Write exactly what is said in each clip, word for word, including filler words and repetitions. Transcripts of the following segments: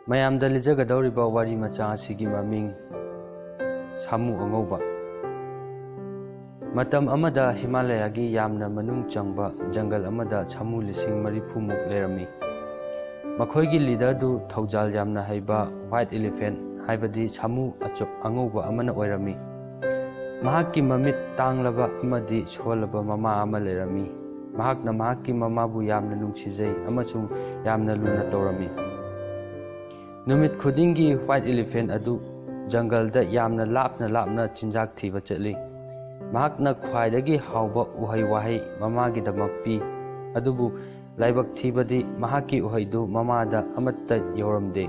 ꯃꯌꯥꯝꯗ ꯂꯤꯖꯒꯗꯧꯔꯤꯕ ꯋꯥꯔꯤ ꯃꯆꯥ ꯑꯁꯤꯒꯤ ꯃꯃꯤꯡ ꯁꯥꯃꯨ ꯑꯉꯧꯕ꯫ ꯃꯇꯝ ꯑꯃꯗ ꯍꯤꯃꯥꯂꯌꯥꯒꯤ ꯌꯥꯝꯅ ꯃꯅꯨꯡ ꯆꯪꯕ ꯖꯪꯒꯜ ꯑꯃꯗ ꯁꯥꯃꯨ ꯂꯤꯁꯤꯡ ꯃꯔꯤꯐꯨꯃꯨꯛ ꯂꯩꯔꯝꯃꯤ꯫ ꯃꯈꯣꯏꯒꯤ ꯂꯤꯗꯔꯗꯨ ꯊꯧꯖꯥꯜ ꯌꯥꯝꯅ ꯍꯩꯕ ꯋꯥꯏꯠ ꯏꯂꯤꯐꯦꯟꯠ, ꯍꯥꯏꯕꯗꯤ ꯁꯥꯃꯨ ꯑꯆꯧ ꯑꯉꯧꯕ ꯑꯃꯅ ꯑꯣꯏꯔꯝꯃꯤ꯫ ꯃꯍꯥꯛꯀꯤ ꯃꯃꯤꯠ ꯇꯥꯡꯂꯕ ꯑꯃꯗꯤ ꯁꯣꯜꯂꯕ ꯃꯃꯥ ꯑꯃ ꯂꯩꯔꯝꯃꯤ꯫ ꯃꯍꯥꯛꯅ ꯃꯍꯥꯛꯀꯤ ꯃꯃꯥꯕꯨ ꯌꯥꯝꯅ ꯅꯨꯡꯁꯤꯖꯩ ꯑꯃꯁꯨꯡ ꯌꯥꯝꯅ ꯂꯨꯅ ꯇꯧꯔꯝꯃꯤ꯫ ꯅꯨꯃꯤꯠ ꯈꯨꯗꯤꯡꯒꯤ ꯋꯥꯏꯠ ꯏꯂꯤꯐꯦꯟꯠ ꯑꯗꯨ ꯖꯪꯒꯜꯗ ꯌꯥꯝꯅ ꯂꯥꯞꯅ ꯂꯥꯞꯅ ꯆꯤꯟꯖꯥꯛ ꯊꯤꯕ ꯆꯠꯂꯤ꯫ ꯃꯍꯥꯛꯅ ꯈ꯭ꯋꯥꯏꯗꯒꯤ ꯍꯥꯎꯕ ꯎꯍꯩ ꯋꯥꯍꯩ ꯃꯃꯥꯒꯤꯗꯃꯛ ꯄꯤ, ꯑꯗꯨꯕꯨ ꯂꯥꯏꯕꯛ ꯊꯤꯕꯗꯤ ꯃꯍꯥꯛꯀꯤ ꯎꯍꯩꯗꯨ ꯃꯃꯥꯗ ꯑꯃꯠꯇ ꯌꯧꯔꯝꯗꯦ,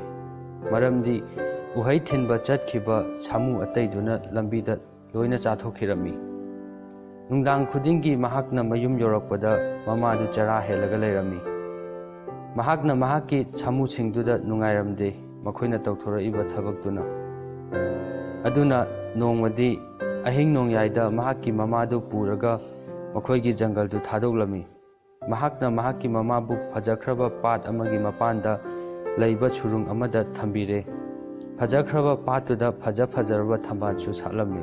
ꯃꯔꯝꯗꯤ ꯎꯍꯩ ꯊꯤꯟꯕ ꯆꯠꯈꯤꯕ ꯁꯥꯃꯨ ꯑꯇꯩꯗꯨꯅ ꯂꯝꯕꯤꯗ ꯂꯣꯏꯅ ꯆꯥꯊꯣꯛꯈꯤꯔꯝꯃꯤ꯫ ꯅꯨꯡꯗꯥꯡ ꯈꯨꯗꯤꯡꯒꯤ ꯃꯍꯥꯛꯅ ꯃꯌꯨꯝ ꯌꯧꯔꯛꯄꯗ ꯃꯃꯥꯗꯨ ꯆꯔꯥ ꯍꯦꯜꯂꯒ ꯂꯩꯔꯝꯃꯤ꯫ ꯃꯍꯥꯛꯅ ꯃꯍꯥꯛꯀꯤ ꯁꯥꯃꯨꯁꯤꯡꯗꯨꯗ ꯅꯨꯡꯉꯥꯏꯔꯝꯗꯦ, ꯃꯈꯣꯏꯅ ꯇꯧꯊꯣꯔꯛꯏꯕ ꯊꯕꯛꯇꯨꯅ꯫ ꯑꯗꯨꯅ ꯅꯣꯡꯃꯗꯤ ꯑꯍꯤꯡ ꯅꯣꯡꯌꯥꯏꯗ ꯃꯍꯥꯛꯀꯤ ꯃꯃꯥꯗꯨ ꯄꯨꯔꯒ ꯃꯈꯣꯏꯒꯤ ꯖꯪꯒꯜꯗꯨ ꯊꯥꯗꯣꯛꯂꯝꯃꯤ꯫ ꯃꯍꯥꯛꯅ ꯃꯍꯥꯛꯀꯤ ꯃꯃꯥꯕꯨ ꯐꯖꯈ꯭ꯔꯕ ꯄꯥꯠ ꯑꯃꯒꯤ ꯃꯄꯥꯟꯗ ꯂꯩꯕ ꯁꯨꯔꯨꯡ ꯑꯃꯗ ꯊꯝꯕꯤꯔꯦ꯫ ꯐꯖꯈ꯭ꯔꯕ ꯄꯥꯠꯇꯨꯗ ꯐꯖ ꯐꯖꯔꯕ ꯊꯝꯕꯥꯜꯁꯨ ꯁꯥꯠꯂꯝꯃꯤ꯫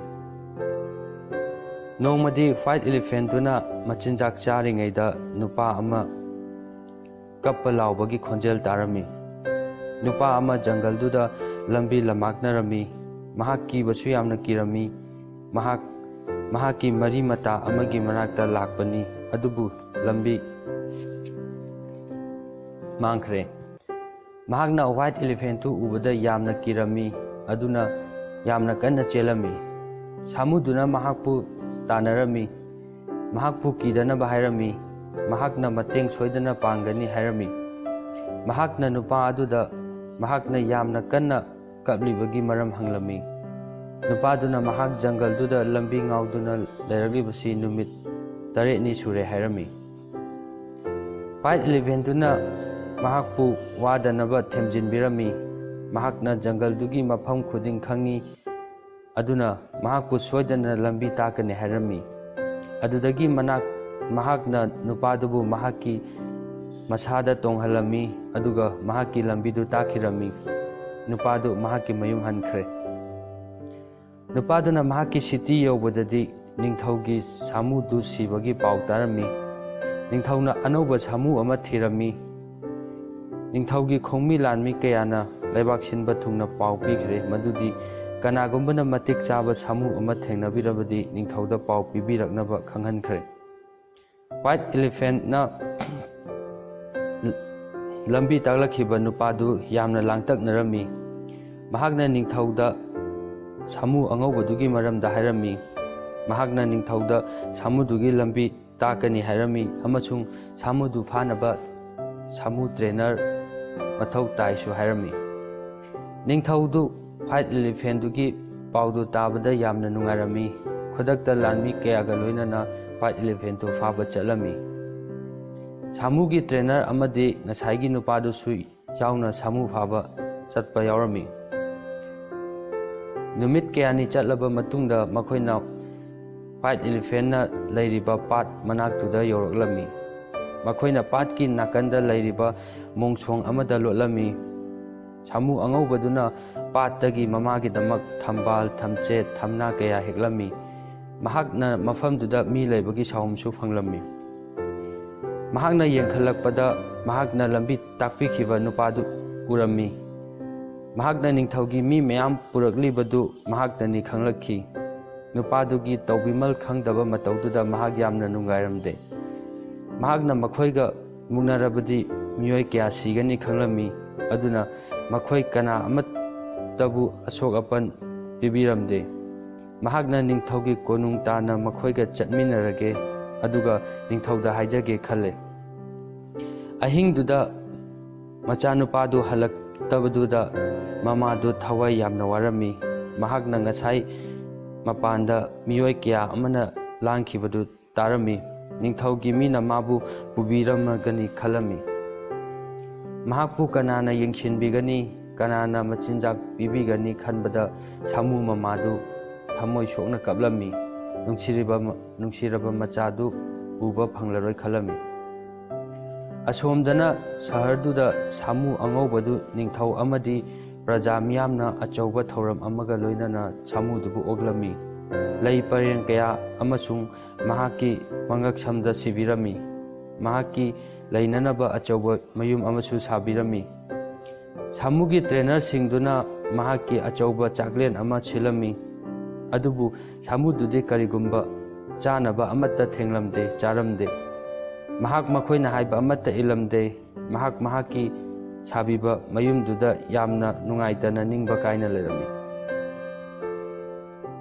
ꯅꯣꯡꯃꯗꯤ ꯋꯥꯏꯠ ꯏꯂꯤꯐꯦꯟꯠꯇꯨꯅ ꯃꯆꯤꯟꯖꯥꯛ ꯆꯥꯔꯤꯉꯩꯗ ꯅꯨꯄꯥ ꯑꯃ ꯀꯞꯄ ꯂꯥꯎꯕꯒꯤ ꯈꯣꯟꯖꯦꯜ ꯇꯥꯔꯝꯃꯤ꯫ ꯅꯨꯄꯥ ꯑꯃ ꯖꯪꯒꯜꯗꯨꯗ ꯂꯝꯕꯤ ꯂꯝꯃꯥꯛꯅꯔꯝꯃꯤ꯫ ꯃꯍꯥꯛ ꯀꯤꯕꯁꯨ ꯌꯥꯝꯅ ꯀꯤꯔꯝꯃꯤ꯫ ꯃꯍꯥꯛ ꯃꯍꯥꯛꯀꯤ ꯃꯔꯤ ꯃꯇꯥ ꯑꯃꯒꯤ ꯃꯅꯥꯛꯇ ꯂꯥꯛꯄꯅꯤ, ꯑꯗꯨꯕꯨ ꯂꯝꯕꯤ ꯃꯥꯡꯈ꯭ꯔꯦ꯫ ꯃꯍꯥꯛꯅ ꯋꯥꯏꯠ ꯏꯂꯤꯐꯦꯟꯠꯇꯨ ꯎꯕꯗ ꯌꯥꯝꯅ ꯀꯤꯔꯝꯃꯤ, ꯑꯗꯨꯅ ꯌꯥꯝꯅ ꯀꯟꯅ ꯆꯦꯜꯂꯝꯃꯤ꯫ ꯁꯥꯃꯨꯗꯨꯅ ꯃꯍꯥꯛꯄꯨ ꯇꯥꯟꯅꯔꯝꯃꯤ, ꯃꯍꯥꯛꯄꯨ ꯀꯤꯗꯅꯕ ꯍꯥꯏꯔꯝꯃꯤ꯫ ꯃꯍꯥꯛꯅ ꯃꯇꯦꯡ ꯁꯣꯏꯗꯅ ꯄꯥꯡꯒꯅꯤ ꯍꯥꯏꯔꯝꯃꯤ꯫ ꯃꯍꯥꯛꯅ ꯅꯨꯄꯥ ꯑꯗꯨꯗ ꯃꯍꯥꯛꯅ ꯌꯥꯝꯅ ꯀꯟꯅ ꯀꯞꯂꯤꯕꯒꯤ ꯃꯔꯝ ꯍꯪꯂꯝꯃꯤ꯫ ꯅꯨꯄꯥꯗꯨꯅ ꯃꯍꯥꯛ ꯖꯪꯒꯜꯗꯨꯗ ꯂꯝꯕꯤ ꯉꯥꯎꯗꯨꯅ ꯂꯩꯔꯛꯂꯤꯕꯁꯤ ꯅꯨꯃꯤꯠ ꯇꯔꯦꯠꯅꯤ ꯁꯨꯔꯦ ꯍꯥꯏꯔꯝꯃꯤ꯫ ꯋꯥꯏꯠ ꯏꯂꯤꯐꯦꯟꯠꯇꯨꯅ ꯃꯍꯥꯛꯄꯨ ꯋꯥꯗꯅꯕ ꯊꯦꯝꯖꯤꯟꯕꯤꯔꯝꯃꯤ꯫ ꯃꯍꯥꯛꯅ ꯖꯪꯒꯜꯗꯨꯒꯤ ꯃꯐꯝ ꯈꯨꯗꯤꯡ ꯈꯪꯏ, ꯑꯗꯨꯅ ꯃꯍꯥꯛꯄꯨ ꯁꯣꯏꯗꯅ ꯂꯝꯕꯤ ꯇꯥꯛꯀꯅꯤ ꯍꯥꯏꯔꯝꯃꯤ꯫ ꯑꯗꯨꯗꯒꯤ ꯃꯅꯥꯛ-, ꯃꯍꯥꯛꯅ ꯅꯨꯄꯥꯗꯨꯕꯨ ꯃꯍꯥꯛꯀꯤ ꯃꯁꯥꯗ ꯇꯣꯡꯍꯜꯂꯝꯃꯤ, ꯑꯗꯨꯒ ꯃꯍꯥꯛꯀꯤ ꯂꯝꯕꯤꯗꯨ ꯇꯥꯛꯈꯤꯔꯝꯃꯤ꯫ ꯅꯨꯄꯥꯗꯨ ꯃꯍꯥꯛꯀꯤ ꯃꯌꯨꯝ ꯍꯟꯈ꯭ꯔꯦ꯫ ꯅꯨꯄꯥꯗꯨꯅ ꯃꯍꯥꯛꯀꯤ ꯁꯤꯇꯤ ꯌꯧꯕꯗꯗꯤ ꯅꯤꯡꯊꯧꯒꯤ ꯁꯥꯃꯨꯗꯨ ꯁꯤꯕꯒꯤ ꯄꯥꯎ ꯇꯥꯔꯝꯃꯤ꯫ ꯅꯤꯡꯊꯧꯅ ꯑꯅꯧꯕ ꯁꯥꯃꯨ ꯑꯃ ꯊꯤꯔꯝꯃꯤ꯫ ꯅꯤꯡꯊꯧꯒꯤ ꯈꯣꯡꯃꯤ ꯂꯥꯟꯃꯤ ꯀꯌꯥꯅ ꯂꯩꯕꯥꯛ ꯁꯤꯟꯕ ꯊꯨꯡꯅ ꯄꯥꯎ ꯄꯤꯈ꯭ꯔꯦ ꯃꯗꯨꯗꯤ ꯀꯅꯥꯒꯨꯝꯕꯅ ꯃꯇꯤꯛ ꯆꯥꯕ ꯁꯥꯃꯨ ꯑꯃ ꯊꯦꯡꯅꯕꯤꯔꯕꯗꯤ ꯅꯤꯡꯊꯧꯗ ꯄꯥꯎ ꯄꯤꯕꯤꯔꯛꯅꯕ ꯈꯪꯍꯟꯈ꯭ꯔꯦ꯫ White Elephantꯅ ꯂꯝꯕꯤ ꯇꯥꯛꯂꯛꯈꯤꯕ ꯅꯨꯄꯥꯗꯨ ꯌꯥꯝꯅ ꯂꯥꯡꯇꯛꯅꯔꯝꯃꯤ꯫ ꯃꯍꯥꯛꯅ ꯅꯤꯡꯊꯧꯗ ꯁꯥꯃꯨ ꯑꯉꯧꯕꯗꯨꯒꯤ ꯃꯔꯝꯗ ꯍꯥꯏꯔꯝꯃꯤ꯫ ꯃꯍꯥꯛꯅ ꯅꯤꯡꯊꯧꯗ ꯁꯥꯃꯨꯗꯨꯒꯤ ꯂꯝꯕꯤ ꯇꯥꯛꯀꯅꯤ ꯍꯥꯏꯔꯝꯃꯤ ꯑꯃꯁꯨꯡ ꯁꯥꯃꯨꯗꯨ ꯐꯥꯅꯕ ꯁꯥꯃꯨ ꯇ꯭ꯔꯦꯅꯔ ꯃꯊꯧ ꯇꯥꯏꯁꯨ ꯍꯥꯏꯔꯝꯃꯤ꯫ ꯅꯤꯡꯊꯧꯗꯨ White Elephantꯗꯨꯒꯤ ꯄꯥꯎꯗꯨ ꯇꯥꯕꯗ ꯌꯥꯝꯅ ꯅꯨꯡꯉꯥꯏꯔꯝꯃꯤ꯫ ꯈꯨꯗꯛꯇ ꯂꯥꯟꯃꯤ ꯀꯌꯥꯒ ꯂꯣꯏꯅꯅ White Elephantꯇꯨ ꯐꯥꯕ ꯆꯠꯂꯝꯃꯤ꯫ ꯁꯥꯃꯨꯒꯤ ꯇ꯭ꯔꯦꯅꯔ ꯑꯃꯗꯤ ꯉꯁꯥꯏꯒꯤ ꯅꯨꯄꯥꯗꯨꯁꯨ ꯌꯥꯎꯅ ꯁꯥꯃꯨ ꯐꯥꯕ ꯆꯠꯄ ꯌꯥꯎꯔꯝꯃꯤ꯫ ꯅꯨꯃꯤꯠ ꯀꯌꯥꯅꯤ ꯆꯠꯂꯕ ꯃꯇꯨꯡꯗ ꯃꯈꯣꯏꯅ White Elephantꯅ ꯂꯩꯔꯤꯕ ꯄꯥꯠ ꯃꯅꯥꯛꯇꯨꯗ ꯌꯧꯔꯛꯂꯝꯃꯤ꯫ ꯃꯈꯣꯏꯅ ꯄꯥꯠꯀꯤ ꯅꯥꯀꯟꯗ ꯂꯩꯔꯤꯕ ꯃꯣꯡꯁꯣꯡ ꯑꯃꯗ ꯂꯣꯠꯂꯝꯃꯤ꯫ ꯁꯥꯃꯨ ꯑꯉꯧꯕꯗꯨꯅ ꯄꯥꯠꯇꯒꯤ ꯃꯃꯥꯒꯤꯗꯃꯛ ꯊꯝꯕꯥꯜ, ꯊꯝꯆꯦꯠ, ꯊꯝꯅꯥ ꯀꯌꯥ ꯍꯦꯛꯂꯝꯃꯤ꯫ ꯃꯍꯥꯛꯅ ꯃꯐꯝꯗꯨꯗ ꯃꯤ ꯂꯩꯕꯒꯤ ꯁꯥꯎꯝꯁꯨ ꯐꯪꯂꯝꯃꯤ꯫ ꯃꯍꯥꯛꯅ ꯌꯦꯡꯈꯠꯂꯛꯄꯗ ꯃꯍꯥꯛꯅ ꯂꯝꯕꯤ ꯇꯥꯛꯄꯤꯈꯤꯕ ꯅꯨꯄꯥꯗꯨ ꯎꯔꯝꯃꯤ꯫ ꯃꯍꯥꯛꯅ ꯅꯤꯡꯊꯧꯒꯤ ꯃꯤ ꯃꯌꯥꯝ ꯄꯨꯔꯛꯂꯤꯕꯗꯨ ꯃꯍꯥꯛꯅꯅꯤ ꯈꯪꯂꯛꯈꯤ꯫ ꯅꯨꯄꯥꯗꯨꯒꯤ ꯇꯧꯕꯤꯃꯜ ꯈꯪꯗꯕ ꯃꯇꯧꯗꯨꯗ ꯃꯍꯥꯛ ꯌꯥꯝꯅ ꯅꯨꯡꯉꯥꯏꯔꯝꯗꯦ꯫ ꯃꯍꯥꯛꯅ ꯃꯈꯣꯏꯒ ꯃꯨꯛꯅꯔꯕꯗꯤ ꯃꯤꯑꯣꯏ ꯀꯌꯥ ꯁꯤꯒꯅꯤ ꯈꯪꯂꯝꯃꯤ꯫ ꯑꯗꯨꯅ ꯃꯈꯣꯏ ꯀꯅꯥ ꯑꯃꯠꯇꯕꯨ ꯑꯁꯣꯛ ꯑꯄꯟ ꯄꯤꯕꯤꯔꯝꯗꯦ꯫ ꯃꯍꯥꯛꯅ ꯅꯤꯡꯊꯧꯒꯤ ꯀꯣꯅꯨꯡ ꯇꯥꯟꯅ ꯃꯈꯣꯏꯒ ꯆꯠꯃꯤꯟꯅꯔꯒꯦ, ꯑꯗꯨꯒ ꯅꯤꯡꯊꯧꯗ ꯍꯥꯏꯖꯒꯦ ꯈꯜꯂꯦ꯫ ꯑꯍꯤꯡꯗꯨꯗ ꯃꯆꯥꯅꯨꯄꯥꯗꯨ ꯍꯜꯂꯛꯇꯕꯗꯨꯗ ꯃꯃꯥꯗꯨ ꯊꯋꯥꯏ ꯌꯥꯝꯅ ꯋꯥꯔꯝꯃꯤ꯫ ꯃꯍꯥꯛꯅ ꯉꯁꯥꯏ ꯃꯄꯥꯟꯗ ꯃꯤꯑꯣꯏ ꯀꯌꯥ ꯑꯃꯅ ꯂꯥꯡꯈꯤꯕꯗꯨ ꯇꯥꯔꯝꯃꯤ꯫ ꯅꯤꯡꯊꯧꯒꯤ ꯃꯤꯅ ꯃꯥꯕꯨ ꯄꯨꯕꯤꯔꯝꯃꯒꯅꯤ ꯈꯜꯂꯝꯃꯤ꯫ ꯃꯍꯥꯛꯄꯨ ꯀꯅꯥꯅ ꯌꯦꯡꯁꯤꯟꯕꯤꯒꯅꯤ, ꯀꯅꯥꯅ ꯃꯆꯤꯟꯖꯥꯛ ꯄꯤꯕꯤꯒꯅꯤ ꯈꯟꯕꯗ ꯁꯥꯃꯨ ꯃꯃꯥꯗꯨ ꯊꯃꯣꯏ ꯁꯣꯛꯅ ꯀꯞꯂꯝꯃꯤ꯫ ꯅꯨꯡꯁꯤꯔꯤꯕ ꯃ-, ꯅꯨꯡꯁꯤꯔꯕ ꯃꯆꯥꯗꯨ ꯎꯕ ꯐꯪꯂꯔꯣꯏ ꯈꯜꯂꯝꯃꯤ꯫ ꯑꯁꯣꯝꯗꯅ ꯁꯍꯔꯗꯨꯗ ꯁꯥꯃꯨ ꯑꯉꯧꯕꯗꯨ ꯅꯤꯡꯊꯧ ꯑꯃꯗꯤ ꯄ꯭ꯔꯖꯥ ꯃꯤꯌꯥꯝꯅ ꯑꯆꯧꯕ ꯊꯧꯔꯝ ꯑꯃꯒ ꯂꯣꯏꯅꯅ ꯁꯥꯃꯨꯗꯨꯕꯨ ꯑꯣꯛꯂꯝꯃꯤ꯫ ꯂꯩ ꯄꯔꯦꯡ ꯀꯌꯥ ꯑꯃꯁꯨꯡ ꯃꯍꯥꯛꯀꯤ ꯃꯉꯛꯁꯝꯗ ꯁꯤꯕꯤꯔꯝꯃꯤ꯫ ꯃꯍꯥꯛꯀꯤ ꯂꯩꯅꯅꯕ ꯑꯆꯧꯕ ꯃꯌꯨꯝ ꯑꯃꯁꯨ ꯁꯥꯕꯤꯔꯝꯃꯤ꯫ ꯁꯥꯃꯨꯒꯤ ꯇ꯭ꯔꯦꯅꯔꯁꯤꯡꯗꯨꯅ ꯃꯍꯥꯛꯀꯤ ꯑꯆꯧꯕ ꯆꯥꯛꯂꯦꯟ ꯑꯃ ꯁꯤꯜꯂꯝꯃꯤ꯫ ꯑꯗꯨꯕꯨ ꯁꯥꯃꯨꯗꯨꯗꯤ ꯀꯔꯤꯒꯨꯝꯕ ꯆꯥꯅꯕ ꯑꯃꯠꯇ ꯊꯦꯡꯂꯝꯗꯦ, ꯆꯥꯔꯝꯗꯦ꯫ ꯃꯍꯥꯛ ꯃꯈꯣꯏꯅ ꯍꯥꯏꯕ ꯑꯃꯠꯇ ꯏꯜꯂꯝꯗꯦ꯫ ꯃꯍꯥꯛ ꯃꯍꯥꯛꯀꯤ ꯁꯥꯕꯤꯕ ꯃꯌꯨꯝꯗꯨꯗ ꯌꯥꯝꯅ ꯅꯨꯡꯉꯥꯏꯇꯅ ꯅꯤꯡꯕ ꯀꯥꯏꯅ ꯂꯩꯔꯝꯃꯤ꯫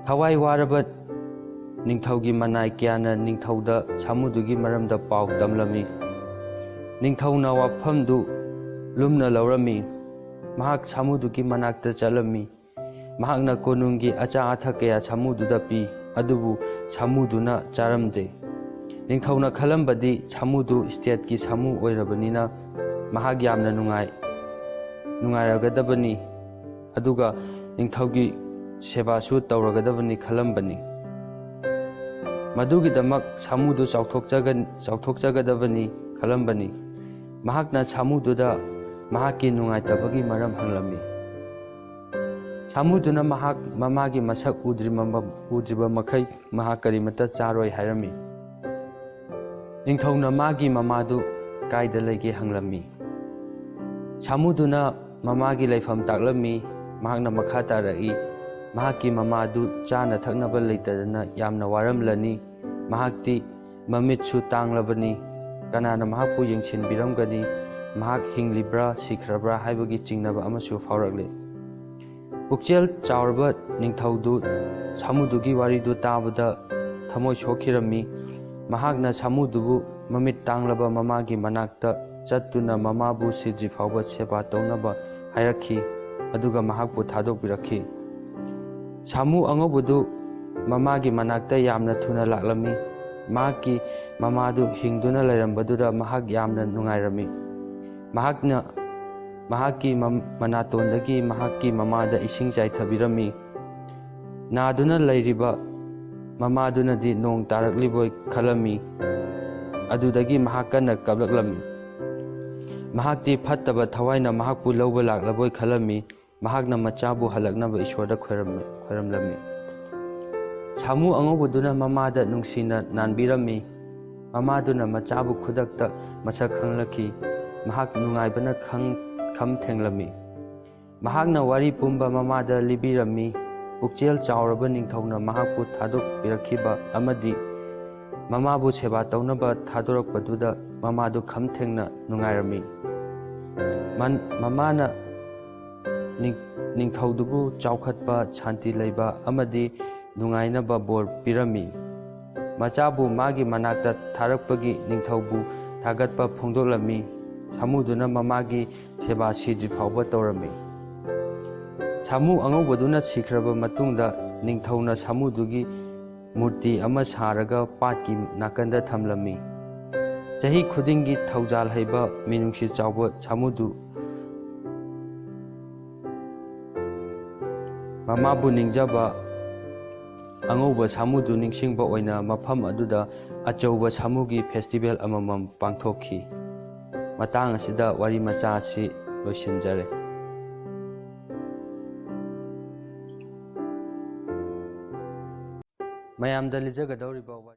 ꯊꯋꯥꯏ ꯋꯥꯔꯕ ꯅꯤꯡꯊꯧꯒꯤ ꯃꯅꯥꯏ ꯀꯌꯥꯅ ꯅꯤꯡꯊꯧꯗ ꯁꯥꯃꯨꯗꯨꯒꯤ ꯃꯔꯝꯗ ꯄꯥꯎ ꯇꯝꯂꯝꯃꯤ꯫ ꯅꯤꯡꯊꯧꯅ ꯋꯥꯐꯝꯗꯨ ꯂꯨꯝꯅ ꯂꯧꯔꯝꯃꯤ꯫ ꯃꯍꯥꯛ ꯁꯥꯃꯨꯗꯨꯒꯤ ꯃꯅꯥꯛꯇ ꯆꯠꯂꯝꯃꯤ꯫ ꯃꯍꯥꯛꯅ ꯀꯣꯅꯨꯡꯒꯤ ꯑꯆꯥ ꯑꯊꯛ ꯀꯌꯥ ꯁꯥꯃꯨꯗꯨꯗ ꯄꯤ, ꯑꯗꯨꯕꯨ ꯁꯥꯃꯨꯗꯨꯅ ꯆꯥꯔꯝꯗꯦ꯫ ꯅꯤꯡꯊꯧꯅ ꯈꯜꯂꯝꯕꯗꯤ ꯁꯥꯃꯨꯗꯨ ꯁ꯭ꯇꯦꯠꯀꯤ ꯁꯥꯃꯨ ꯑꯣꯏꯔꯕꯅꯤꯅ ꯃꯍꯥꯛ ꯌꯥꯝꯅ ꯅꯨꯡꯉꯥꯏ, ꯅꯨꯡꯉꯥꯏꯔꯒꯗꯕꯅꯤ, ꯑꯗꯨꯒ ꯅꯤꯡꯊꯧꯒꯤ ꯁꯦꯕꯥꯁꯨ ꯇꯧꯔꯒꯗꯕꯅꯤ ꯈꯜꯂꯝꯕꯅꯤ꯫ ꯃꯗꯨꯒꯤꯗꯃꯛ ꯁꯥꯃꯨꯗꯨ ꯆꯥꯎꯊꯣꯛꯆꯒ-, ꯆꯥꯎꯊꯣꯛꯆꯒꯗꯕꯅꯤ ꯈꯜꯂꯝꯕꯅꯤ꯫ ꯃꯍꯥꯛꯅ ꯁꯥꯃꯨꯗꯨꯗ ꯃꯍꯥꯛꯀꯤ ꯅꯨꯡꯉꯥꯏꯇꯕꯒꯤ ꯃꯔꯝ ꯍꯪꯂꯝꯃꯤ꯫ ꯁꯥꯃꯨꯗꯨꯅ ꯃꯍꯥꯛ ꯃꯃꯥꯒꯤ ꯃꯁꯛ ꯎꯗ꯭ꯔꯤꯕ ꯃ-, ꯎꯗ꯭ꯔꯤꯕ ꯃꯈꯩ ꯃꯍꯥꯛ ꯀꯔꯤꯃꯠꯇ ꯆꯥꯔꯣꯏ ꯍꯥꯏꯔꯝꯃꯤ꯫ ꯅꯤꯡꯊꯧꯅ ꯃꯥꯒꯤ ꯃꯃꯥꯗꯨ ꯀꯥꯏꯗ ꯂꯩꯒꯦ ꯍꯪꯂꯝꯃꯤ꯫ ꯁꯥꯃꯨꯗꯨꯅ ꯃꯃꯥꯒꯤ ꯂꯩꯐꯝ ꯇꯥꯛꯂꯝꯃꯤ꯫ ꯃꯍꯥꯛꯅ ꯃꯈꯥ ꯇꯥꯔꯛꯏ, ꯃꯍꯥꯛꯀꯤ ꯃꯃꯥꯗꯨ ꯆꯥꯅ ꯊꯛꯅꯕ ꯂꯩꯇꯗꯅ ꯌꯥꯝꯅ ꯋꯥꯔꯝꯂꯅꯤ꯫ ꯃꯍꯥꯛꯇꯤ ꯃꯃꯤꯠꯁꯨ ꯇꯥꯡꯂꯕꯅꯤ꯫ ꯀꯅꯥꯅ ꯃꯍꯥꯛꯄꯨ ꯌꯦꯡꯁꯤꯟꯕꯤꯔꯝꯒꯅꯤ? ꯃꯍꯥꯛ ꯍꯤꯡꯂꯤꯕ꯭ꯔꯥ, ꯁꯤꯈ꯭ꯔꯕ꯭ꯔꯥ ꯍꯥꯏꯕꯒꯤ ꯆꯤꯡꯅꯕ ꯑꯃꯁꯨ ꯐꯥꯎꯔꯛꯂꯤ꯫ ꯄꯨꯛꯆꯦꯜ ꯆꯥꯎꯔꯕ ꯅꯤꯡꯊꯧꯗꯨ ꯁꯥꯃꯨꯗꯨꯒꯤ ꯋꯥꯔꯤꯗꯨ ꯇꯥꯕꯗ ꯊꯃꯣꯏ ꯁꯣꯛꯈꯤꯔꯝꯃꯤ꯫ ꯃꯍꯥꯛꯅ ꯁꯥꯃꯨꯗꯨꯕꯨ ꯃꯃꯤꯠ ꯇꯥꯡꯂꯕ ꯃꯃꯥꯒꯤ ꯃꯅꯥꯛꯇ ꯆꯠꯇꯨꯅ ꯃꯃꯥꯕꯨ ꯁꯤꯗ꯭ꯔꯤ ꯐꯥꯎꯕ ꯁꯦꯕꯥ ꯇꯧꯅꯕ ꯍꯥꯏꯔꯛꯈꯤ, ꯑꯗꯨꯒ ꯃꯍꯥꯛꯄꯨ ꯊꯥꯗꯣꯛꯄꯤꯔꯛꯈꯤ꯫ ꯁꯥꯃꯨ ꯑꯉꯧꯕꯗꯨ ꯃꯃꯥꯒꯤ ꯃꯅꯥꯛꯇ ꯌꯥꯝꯅ ꯊꯨꯅ ꯂꯥꯛꯂꯝꯃꯤ꯫ ꯃꯍꯥꯛꯀꯤ ꯃꯃꯥꯗꯨ ꯍꯤꯡꯗꯨꯅ ꯂꯩꯔꯝꯕꯗꯨꯗ ꯃꯍꯥꯛ ꯌꯥꯝꯅ ꯅꯨꯡꯉꯥꯏꯔꯝꯃꯤ꯫ ꯃꯍꯥꯛꯅ ꯃꯍꯥꯛꯀꯤ ꯃꯝ-, ꯃꯅꯥꯇꯣꯟꯗꯒꯤ ꯃꯍꯥꯛꯀꯤ ꯃꯃꯥꯗ ꯏꯁꯤꯡ ꯆꯥꯏꯊꯕꯤꯔꯝꯃꯤ꯫ ꯅꯥꯗꯨꯅ ꯂꯩꯔꯤꯕ ꯃꯃꯥꯗꯨꯅꯗꯤ ꯅꯣꯡ ꯇꯥꯔꯛꯂꯤꯕꯣꯏ ꯈꯜꯂꯝꯃꯤ꯫ ꯑꯗꯨꯗꯒꯤ ꯃꯍꯥꯛ ꯀꯟꯅ ꯀꯞꯂꯛꯂꯝꯃꯤ꯫ ꯃꯍꯥꯛꯇꯤ ꯐꯠꯇꯕ ꯊꯋꯥꯏꯅ ꯃꯍꯥꯛꯄꯨ ꯂꯧꯕ ꯂꯥꯛꯂꯕꯣꯏ ꯈꯜꯂꯝꯃꯤ꯫ ꯃꯍꯥꯛꯅ ꯃꯆꯥꯕꯨ ꯍꯜꯂꯛꯅꯕ ꯏꯁ꯭ꯋꯔꯗ ꯈꯣꯏꯔꯝꯃꯤ, ꯈꯣꯏꯔꯝꯂꯝꯃꯤ꯫ ꯁꯥꯃꯨ ꯑꯉꯧꯕꯗꯨꯅ ꯃꯃꯥꯗ ꯅꯨꯡꯁꯤꯅ ꯅꯥꯟꯕꯤꯔꯝꯃꯤ꯫ ꯃꯃꯥꯗꯨꯅ ꯃꯆꯥꯕꯨ ꯈꯨꯗꯛꯇ ꯃꯁꯛ ꯈꯪꯂꯛꯈꯤ꯫ ꯃꯍꯥꯛ ꯅꯨꯡꯉꯥꯏꯕꯅ ꯈꯪ-, ꯈꯝ ꯊꯦꯡꯂꯝꯃꯤ꯫ ꯃꯍꯥꯛꯅ ꯋꯥꯔꯤ ꯄꯨꯝꯕ ꯃꯃꯥꯗ ꯂꯤꯕꯤꯔꯝꯃꯤ꯫ ꯄꯨꯛꯆꯦꯜ ꯆꯥꯎꯔꯕ ꯅꯤꯡꯊꯧꯅ ꯃꯍꯥꯛꯄꯨ ꯊꯥꯗꯣꯛꯄꯤꯔꯛꯈꯤꯕ ꯑꯃꯗꯤ ꯃꯃꯥꯕꯨ ꯁꯦꯕꯥ ꯇꯧꯅꯕ ꯊꯥꯗꯣꯔꯛꯄꯗꯨꯗ ꯃꯃꯥꯗꯨ ꯈꯝ ꯊꯦꯡꯅ ꯅꯨꯡꯉꯥꯏꯔꯝꯃꯤ꯫ ꯃꯟ-, ꯃꯃꯥꯅ ꯅꯤꯡ-, ꯅꯤꯡꯊꯧꯗꯨꯕꯨ ꯆꯥꯎꯈꯠꯄ, ꯁꯥꯟꯇꯤ ꯂꯩꯕ ꯑꯃꯗꯤ ꯅꯨꯡꯉꯥꯏꯅꯕ ꯕꯣꯔ ꯄꯤꯔꯝꯃꯤ꯫ ꯃꯆꯥꯕꯨ ꯃꯥꯒꯤ ꯃꯅꯥꯛꯇ ꯊꯥꯔꯛꯄꯒꯤ ꯅꯤꯡꯊꯧꯕꯨ ꯊꯥꯒꯠꯄ ꯐꯣꯡꯗꯣꯛꯂꯝꯃꯤ꯫ ꯁꯥꯃꯨꯗꯨꯅ ꯃꯃꯥꯒꯤ ꯁꯦꯕꯥ ꯁꯤꯗ꯭ꯔꯤ ꯐꯥꯎꯕ ꯇꯧꯔꯝꯃꯤ꯫ ꯁꯥꯃꯨ ꯑꯉꯧꯕꯗꯨꯅ ꯁꯤꯈ꯭ꯔꯕ ꯃꯇꯨꯡꯗ ꯅꯤꯡꯊꯧꯅ ꯁꯥꯃꯨꯗꯨꯒꯤ ꯃꯨꯔꯇꯤ ꯑꯃ ꯁꯥꯔꯒ ꯄꯥꯠꯀꯤ ꯅꯥꯀꯟꯗ ꯊꯝꯂꯝꯃꯤ꯫ ꯆꯍꯤ ꯈꯨꯗꯤꯡꯒꯤ ꯊꯧꯖꯥꯜ ꯍꯩꯕ, ꯃꯤꯅꯨꯡꯁꯤ ꯆꯥꯎꯕ ꯁꯥꯃꯨꯗꯨ ꯃꯃꯥꯕꯨ ꯅꯤꯡꯖꯕ ꯑꯉꯧꯕ ꯁꯥꯃꯨꯗꯨ ꯅꯤꯡꯁꯤꯡꯕ ꯑꯣꯏꯅ ꯃꯐꯝ ꯑꯗꯨꯗ ꯑꯆꯧꯕ ꯁꯥꯃꯨꯒꯤ ꯐꯦꯁꯇꯤꯚꯦꯜ ꯑꯃꯃꯝ ꯄꯥꯡꯊꯣꯛꯈꯤ꯫ ꯃꯇꯥꯡ ꯑꯁꯤꯗ ꯋꯥꯔꯤ ꯃꯆꯥ ꯑꯁꯤ ꯂꯣꯏꯁꯤꯟꯖꯔꯦ꯫ ꯃꯌꯥꯝꯗ ꯂꯤꯖꯒꯗꯧꯔꯤꯕ ꯋꯥꯔꯤ